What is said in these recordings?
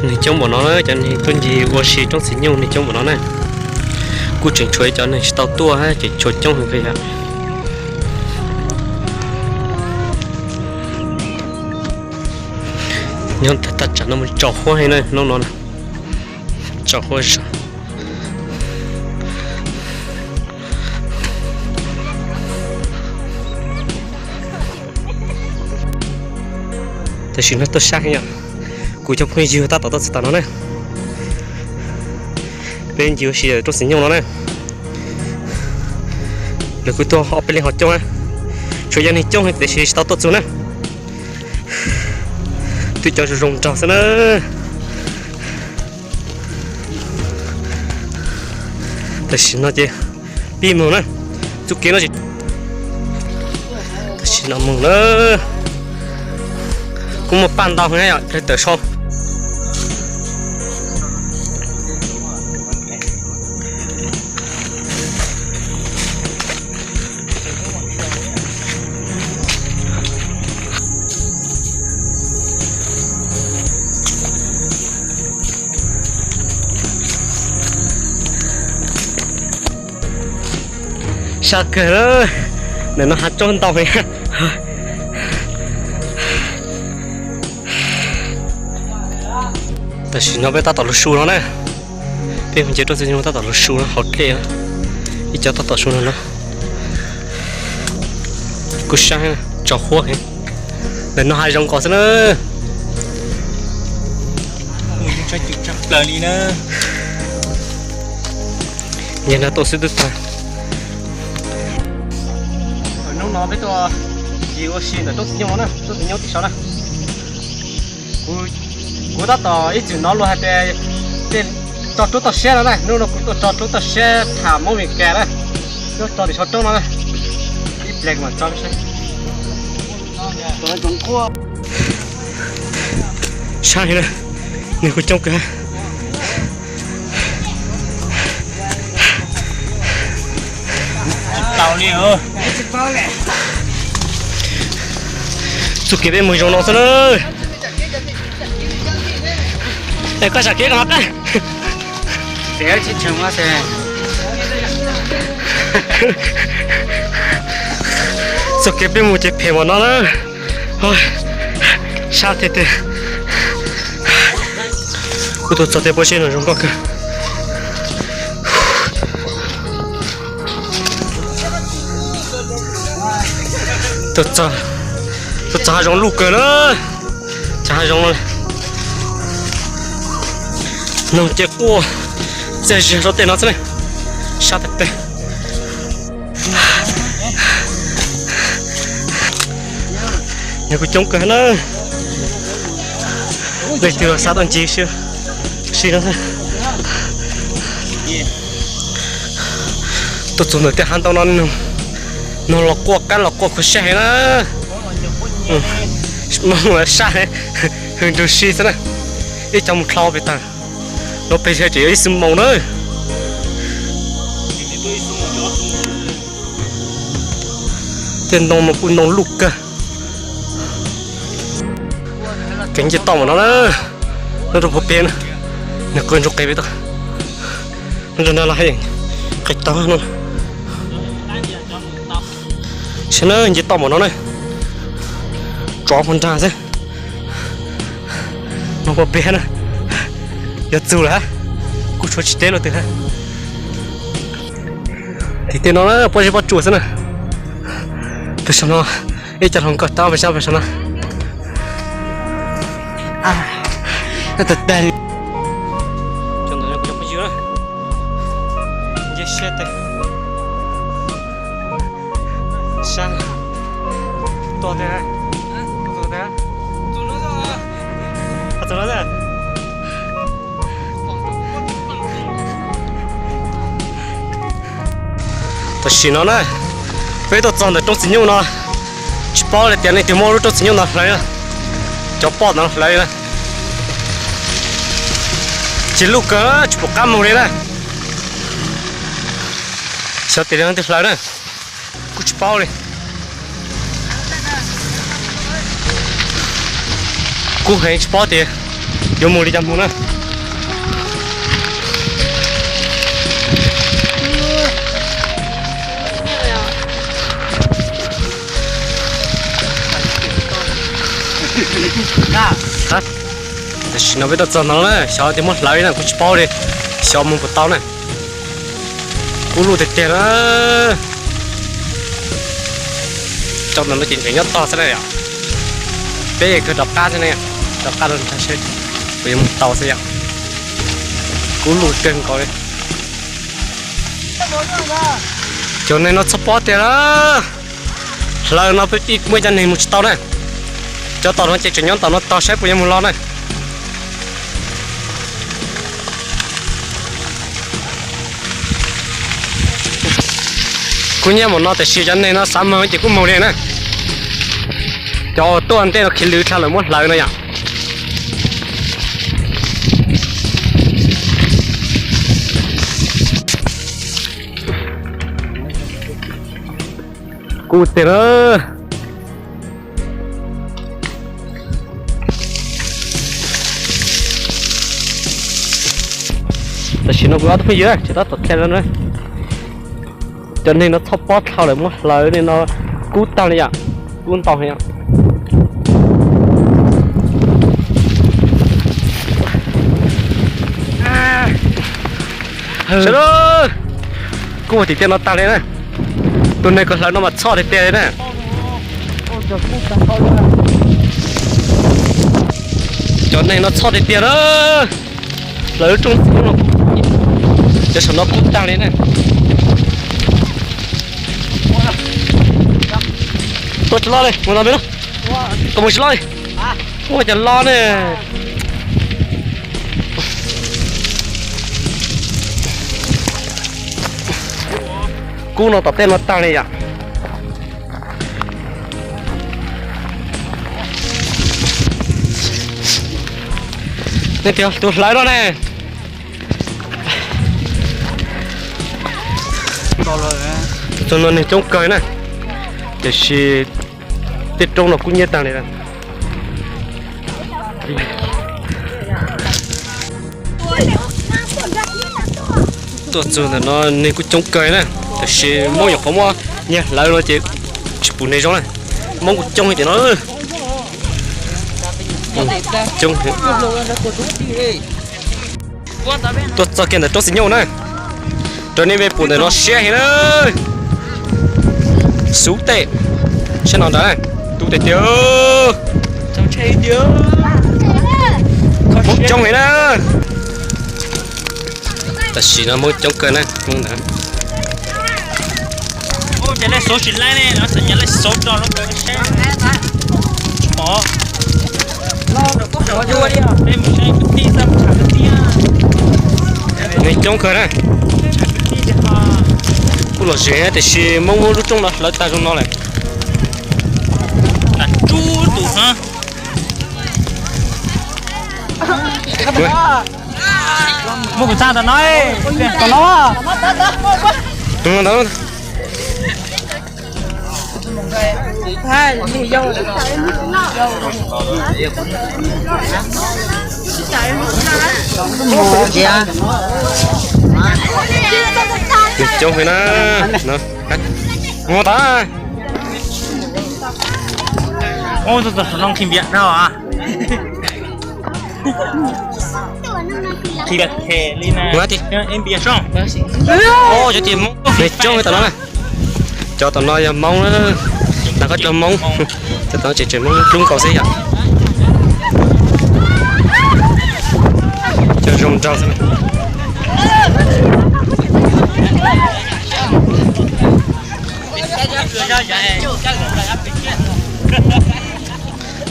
Neeg coob npaum no na, cov neeg tuaj ncig ua si roob txiv nyoog neeg coob npaum no na. Kuj tseem tshuav ib cov neeg tsis tau tuaj ces tshuav coob heev li. Nyob tag tag tsam no mus tsaus huab heev na, hnub no tsaus huab zog. Tam sim no tuaj sab heev yom, kuv cov phooj ywg tab tom tuaj txog tom no na. Peb ncig ua si roob txiv nyoog no na. Lawv kuj tuaj ob peb leeg ho coob na. Tshuav cov neeg coob tiam sis tsis tau tuaj txug na. Twb cov zoo zoo nraug xwb na. Tam sim no ces pib mus na. Txuj kev no tam sim no mus na. Kuj muaj paj ntau heev yom, tawm sau. Sab kawg, ntawm no hav tsoob ntau heev. Tam sim no peb tab tom lug su no na. Peb mus nce roob txiv nyoog tab tom lug su no hauv dlej, ib co tab tom su no na. Kuj sab, tsaus huab heev. Ntawm no hav zoov nkaus xwb na. Yog no tuaj xwb twb tag. Hnub no peb tuaj ncig ua si ntawm roob txiv nyoog na, roob txiv nyoog tim saud na. Kuv tab tom ib txwm hnov luag hais tias tej tso roob toj siab no na, hnub no kuv tuaj tso roob toj siab tham Hmoob Mes Kas na, tuaj tso tim saum roob no na. Ib pliag mam tso saib. Sab heev na, neeg kuj coob kawg. Txuj kev peb mus zoo no xwb na. Es koj sam kev ko no qab. Txuj kev peb mus ces phem npaum no na. Sab tiag tiag. Kuv tuaj txog tej pob zeb no zoo nkauj kawg. Tuaj txog hav zoov luj kawg na. Txog hav zoov no, noog ces quaj txias zias rau tej no xwb ne. Sab tag tag. Nyob kuj coob kawg na. Leej twg los xav tuaj ncig si no xwb. Tuaj txog ntawm tej hav ntoo no, noog los quaj qab los quaj khuv sab heev na. Sab, hws nrug si xwb na. Ib co mus dlhau pem tag, no pem tseem yog ib xuab moos na. Tej ntoo no kuj ntoo luj kawg. Kev nce toj mas no na, nyob rau puag pem na, nws qw ntsuj qe pem toj. Nyob rau no los haj yam qe tog no. Saib na, nce toj mas no na, tsov puag nrag xwb. No puag pem na, yuav txug lawm hab, kuj tshuav tsis deb luaj twg hab. Tim tej no na pob zeb pob tsuas xwb na. Pem saum no ib co hluas nkauj tab pes sab pem saum no. Tag tag li. Cov ntawd kuv cov phooj ywg na, nce siab tag. Sab, tuaj ntawd, tuaj ntawd, tuaj ntawd. Tam sim no na, peb tuaj txog ntawm roob txiv nyuj no, tsis paub li tias leej twg muab lub roob txiv nyuj no hlawv, cov poj ntawd hlawv na. Ces luj kawg tsis pom qab mus li na. Xyov tias leej twg hlawv na, kuj tsis paub li. Kub heev tsis paub tias Yuav mus li cas mus na? Tam sim no peb tuaj txog no na, xyov tias muab hlawv na kuv tsis paub li, xyov mus puas tau na. Kub lug tiag tiag na. Tsob ntawm no ces tseem nyob tog xwb na yom. Peb kawg rov qab xwb na, rov qab rau nrad seb puas yuav mus tau xwb yom. Kub lug kawg nkaus li. Cov neeg no txhob pob tiag na. Hlawv no peb muaj ib co neeg mus tsis tau na. Cov tom no ces tseem nyob tom no tog saib puas yuav mus los na. Kuj nyob mus no tiam sis cov neeg no xav moog ces kuj moog li na. Cov tuaj ntej no khiav lwv dlha lawm muab hlawv no yom. Kub tiag na. Tam sim no kuv ob tug phooj ywg tseem tab tom txog no. Cov neeg no txhob pob dlhau lawm muab hlawv li no kub tag li yom. Kub ntau heev yom. Sawv daws, kub tim tiaj no tag li na. Tus neeg kws hlawv no mas txhoj tiag tiag li na. Cov neeg no txhoj tiag tiag na. Hlawv lub rooj txhib no, cov saum no kub tag li na. Tuaj tsis loj li, mus no me no. Koj mus tsis loj li. Ua cas loj ne. Kub no tom tej no tag li yom. Nej tias tus hlawv no ne. Tus no neeg coob kawg na, tiam sis tej roob no kub nyiab tag li. Tuaj txog ntawm no neeg kuj coob kawg na, tiam sis Hmoob nyuam qhuav muab nyiag hlawv no ces tsis pum neeg zoo na. Hmoob kuj coob tiam no. Coob. Tuaj txog kiag ntawm roob xim nyuj na, raws nej pum ntawm no siab heev na. Xub tej, saib no nrad, tu tiag tiag. Hmoob coob heev na. Tam sim no Hmoob coob kawg na. Neeg coob kawg na. Kuj lom zem tiam sis Hmoob muab lub rooj no hlawv tag zoo no lawm. Muab kuv txhaj tom no. Tom no. Coob heev na. Mus tas. Ub, tus tus noo khi npias dhau. Khi npias them li na. Mus tas. Ub, cov tias Hmoob, nws coob li tom no na. Cov tom no yog Hmoob na, tag koj cov Hmoob, cov tom no tseem tseem Hmoob dlub nkaus xwb yom. Cov zoo nraug xwb.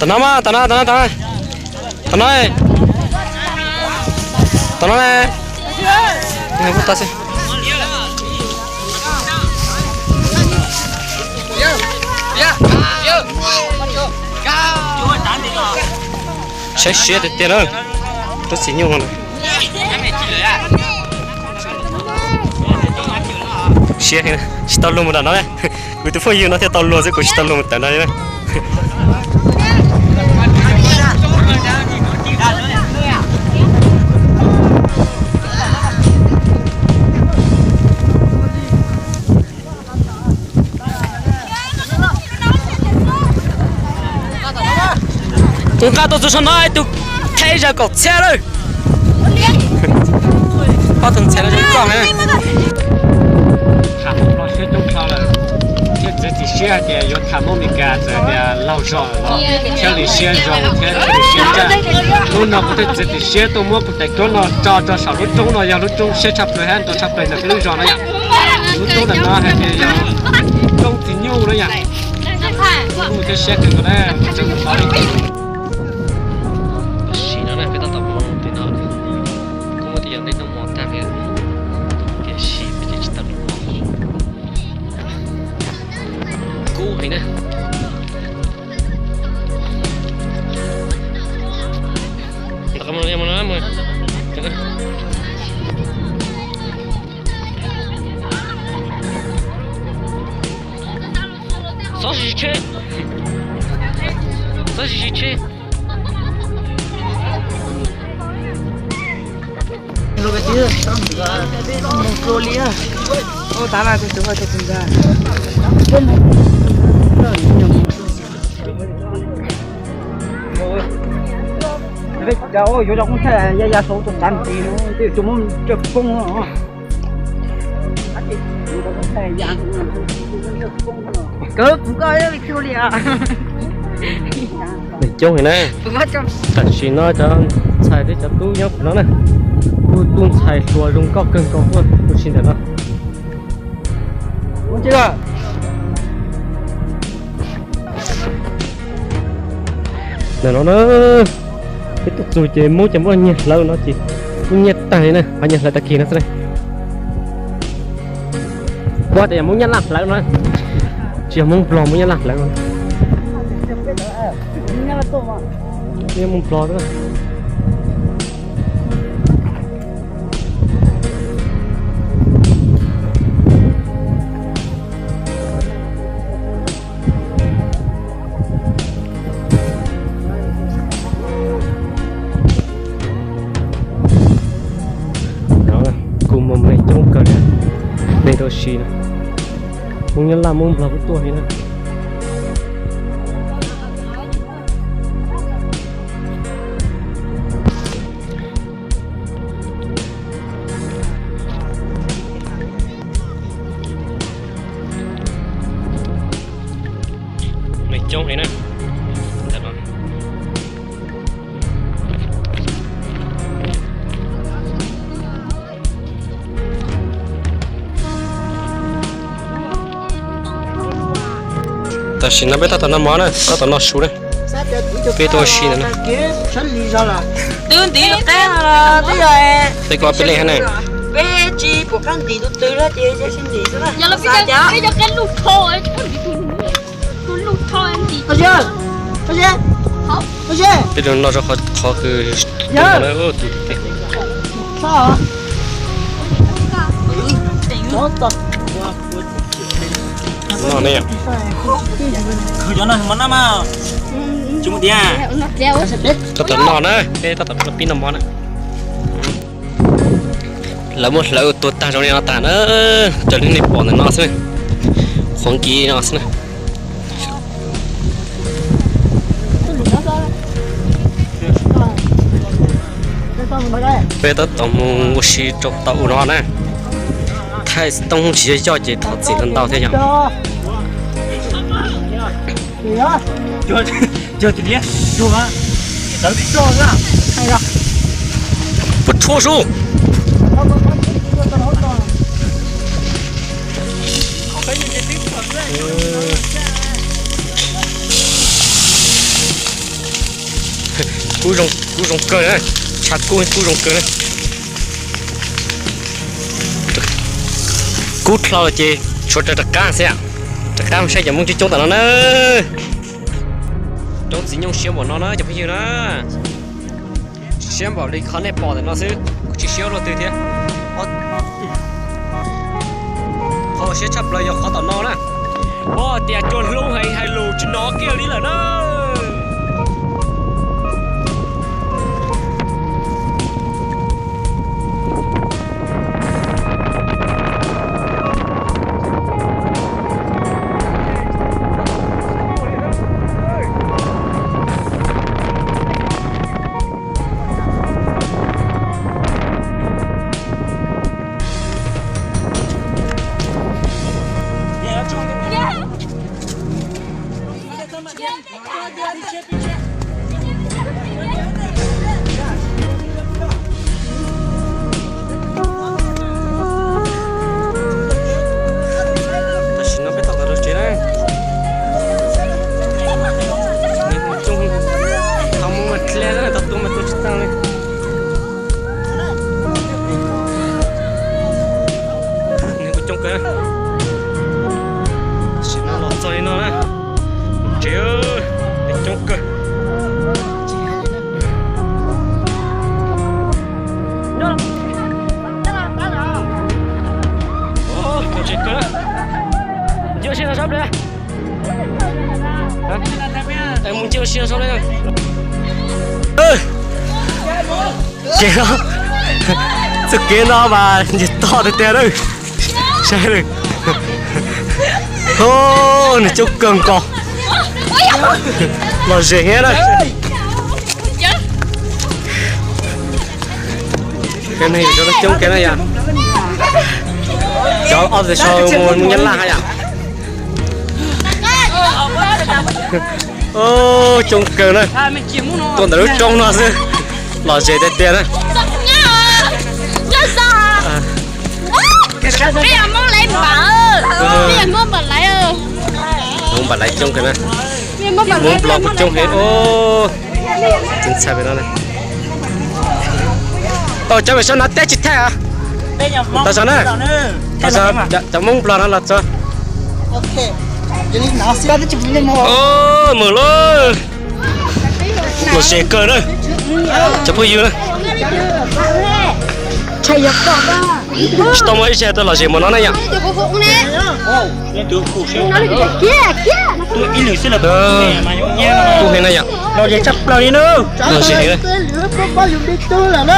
Tom no mas, tom no, tom no, tom no. Tom no, tom no ne. Siab siab tiag tiag na. Roob xim nyuj no. Siab, tsis tau luag mus nram no. Kuv tus phooj ywg no thiaj tau luag xwb, kuv tsis tau luag mus tawm no li na. Tus nqa tuaj txug saum no tus thaiv zam kaum txhiab lawm. Ob tug ntxhais no zoo koj heev. Tham hluas siab coob dhau lawm, thiab txiav txim siab hais tias yuav tham Hmoob Meskas txawm tias laug zog los thiaj li siab zoo thiab thiaj li siab ncaj. Hnub no kuv thiaj txiav txim siab tuaj muab kuv daim duab no tso rau saum lub roob no, yog lub roob siab tshaj plaws hab nrau tshaj plaws ntawm peb lub zos no yom. Lub roob ntawm no hais tias yog roob Txiv Nyuj no yom. Kuj thiab siab kawg nkaus na, tseem tos li. Tam sim no na peb tab tom mus tim no, kuj muaj tej yam dej noj mov tag li, tiam sis peb ces tsis tau noj mov. Kub heev na. Xov sis tsheb, xov sis tsheb. Yuav cov koob thaij ya ya saud tus tav ntxiv no, twb yuav tsum muab coj poob no. Kawg kuv koj Victoria. Neeg coob heev na. Tam sim no cov ntxhais thiab cov tub nyob pem no na, kuj tub ntxhais hluas zoo nkauj kawg nkaus tuaj ua si ntawm no. Ntawm no na, peb tuaj txug ces Hmoob cov muaj nyiaj hlawv no ces muaj nyiaj tag li na, ho nyiaj hlawv tag kis no xwb na. Kuv tias yog Hmoob Nyab Laj hlawv no, tsis yog Hmoob Nplog, Hmoob Nyab Laj hlawv no. Nyob Hmoob Nplog xwb. Kuj muaj neeg coob kawg li, neeg tuaj si na, Hmoob Nyab Laj Hmoob Nplog kuj tuaj li na. Neeg coob heev na. Tam sim no peb tab tom noj mov na, tab tom noj su na. Peb tuaj ua si ntawm no. Twb ntiv qab no los twb yog peb leeg hab na. Peb tsis pum qab ntiv tus twg los ces sib ntiv xwb na. Peb noj rau qhov kws tus no ne. Tab tom noj na, peb tab tom pib noj mov na. Lawv muab hlawv tua tag zoo li no tas na, raws li nej pom ntawm no xwb, qhuav nkiv no xwb na. Peb tab tom mus ua si rau tom u no na. Thaij toob tsis yog yoj ces thov txim ntau ntau thiab yom. Puas tsuaj su. Kub zoo, kub zoo kawg na, tshav kub, kub zoo kawg na. Kub dlhau ces tshuav rov qab xwb, rov qab saib cov Hmoob coob coob tom no na. Roob Txiv Nyoog siab npaum no na cov phooj ywg na. Siab npaum li qhov nej pom ntawm no xwb, kuv tsis siab luaj twg thiab. Qhov uas siab tshaj plaws yog qhov tom no na. Pom tias cua hlub heev hais lus tsis hnov kiag li lawm na. Sab ple. Mus ncig ua si sab ple. Kev no, txoj kev no mas nce toj tiag tiag na. Saib lawm. Nws coob kawg nkaus. Lom zem thiab na. Cov neeg coob kiag na yom. Cov ob tug sau mus Nyab Laj hab yom. Coob kawg na. Tuaj ntawm lub roob no xwb. Lom zem tiag tiag na. Hmoob Nplog kuj coob heev. Txhais pem no. Tau cov pem saum no teb tsis thaij. Tau saum na. Tau saum cov Hmoob Nplog no los txog. Mus lauj. Lom zem kawg na. Cov phooj ywg na. Tsis tau muaj ib zaug tuaj lom zem npaum no na yom. Kub heev na yom. Lom zem heev na.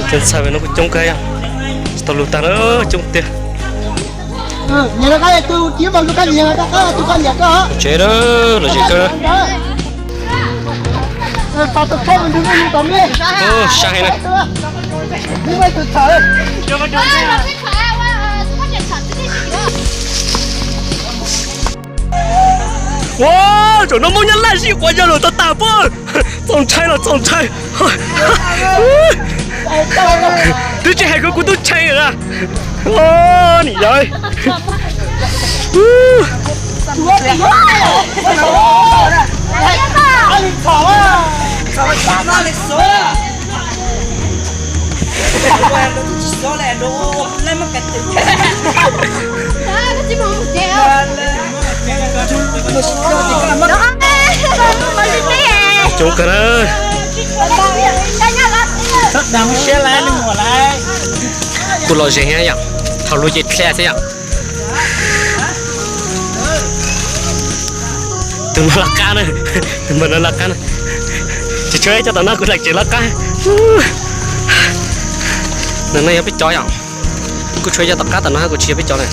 Cov ntxhais no kuj coob kawg yom. Tsis tau lug tag na, coob tiag. Tsev na, lom zem kawg. Sab heev na. Ua, zaum no Hmoob Nyab Laj zij quav yawg lawm tau tas pob. Txaus ntshai los txaus ntshai. Twb tsis hais kuv, kuv twb ntshai lawm. Nim yog coob kawg na. Kuj lom zem thiab yom, thaum lug ces dlha xwb yom. Tus no laj qab na, tus npawg no laj qab na. Tsis tshuav ib co tom no kuv lam tseem laj qab. Ntawm no yog peb cov yom. Kuj tshuav ib co tom qab tom no kuj tsis yog peb cov na.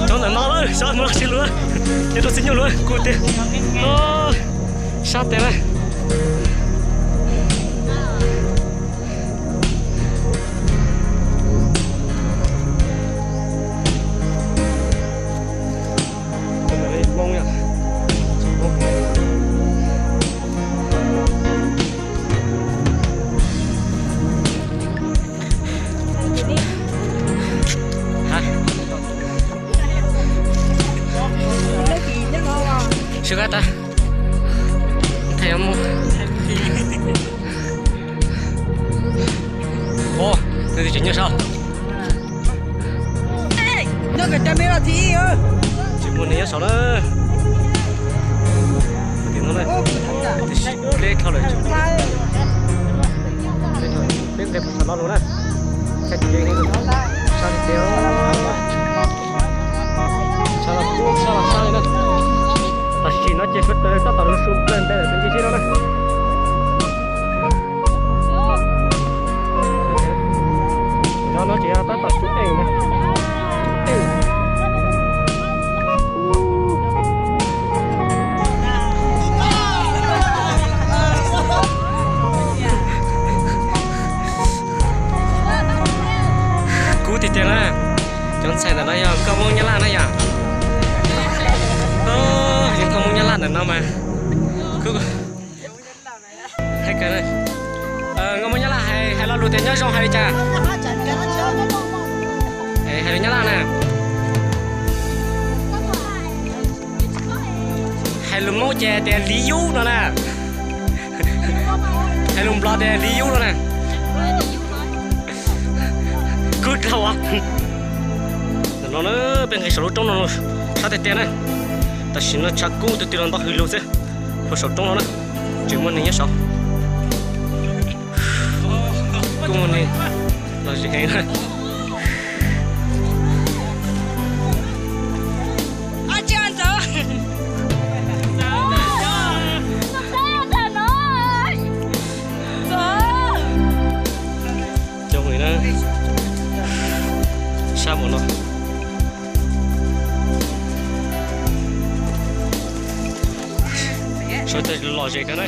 Cov ntawm no lawm, xyov mus los tsis lawm, ces rau txiv nyuj lawm kuv tiag. Sab tiag na. Sib qab tag. Ua, nws tsis nyob saud. Tsis muaj neeg nyob saud na. Tim no na, tab sis pleb dhau lawm. Peb nqes puag saum no los na. Sab tiag tiag. Sab los kub, sab los sab li na. Tam sim no ces suav dlawg tab tom lug su nplawg nte lawm tus nce zeb no na. Cov no ces tab tom tsum eej na. Kub tiag tiag na. Cov ntxhais ntawm no yog nkauj Hmoob Nyab Laj na yom. Yog nkauj Hmoob Nyab Laj ntawm no mas kub. Hais kawg na. Nkauj Hmoob Nyab Laj hais, hais lo lus tias nyob zoo hais li cas? Hais lus Nyab Laj na. Hais lus Hmoob ces tias li yub no na. Hais lus Nplog tias li yub no na. Kub dhau. Ntawm no na, peb nqis saum lub roob no, sab tiag tiag na. Tam sim no tshav kub twb tig los nto hws lug xwb, hauv saum roob no na, tseem muaj neeg nyob saud. Kuj muaj neeg los zis heev na. Coob li na, sab npaum no. Sawv daws los zes kawg na.